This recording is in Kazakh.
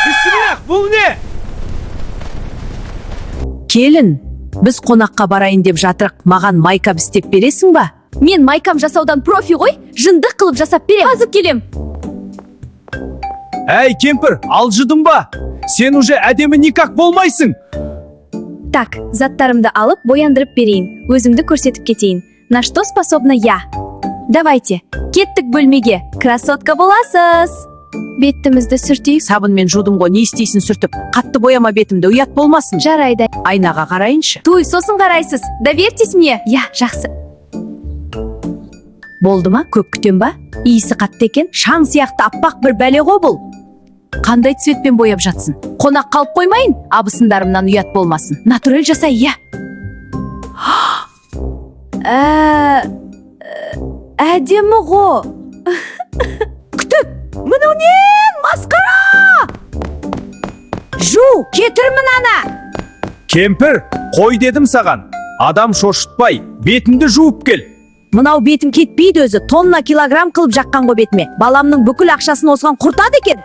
Бісмілләх, бұл не? Келін, біз қонаққа барайын деп жатырық, маған майкап істеп бересің ба? Мен майкам жасаудан профи ғой, жындық қылып жасап берем. Қазып келем. Әй, кемпір, алжыдың ба? Сен уже әдемі никак болмайсың. Так, заттарымды алып бояндырып берейін. Өзімді көрсетіп кетейін. На что способна я? Давайте, кеттік бөлмеге. Красотка боласыз. Бетімізді сүртейік. Сабынмен жудым ғой, не істейсің сүртіп? Қатты бояма бетімді, ұят болмасын. Жарайды. Айнаға қарайыншы. Туй, сосын қарайсыз. Доверьтесь мне. Я, жақсы. Болды ма? Көп күтем ба? Иісі қатты екен. Шаң сияқты аппақ бір бәле ғой бұл. Қандай цветпен бояп жатсын? Қонақ қалып қоймайын, абысындарымнан ұят болмасын. Натураль жасай, иә. Әдемі ғой. Күтіп, мынау не? Масқара! Жу, кетір мынаны! Кемпір, қой дедім саған. Адам шошытпай, бетіңді жуып кел. Мынау бетім кетпейді өзі, тонна килограмм қылып жаққан ғой бетіме. Баламның бүкіл ақшасын осыған құртады екен.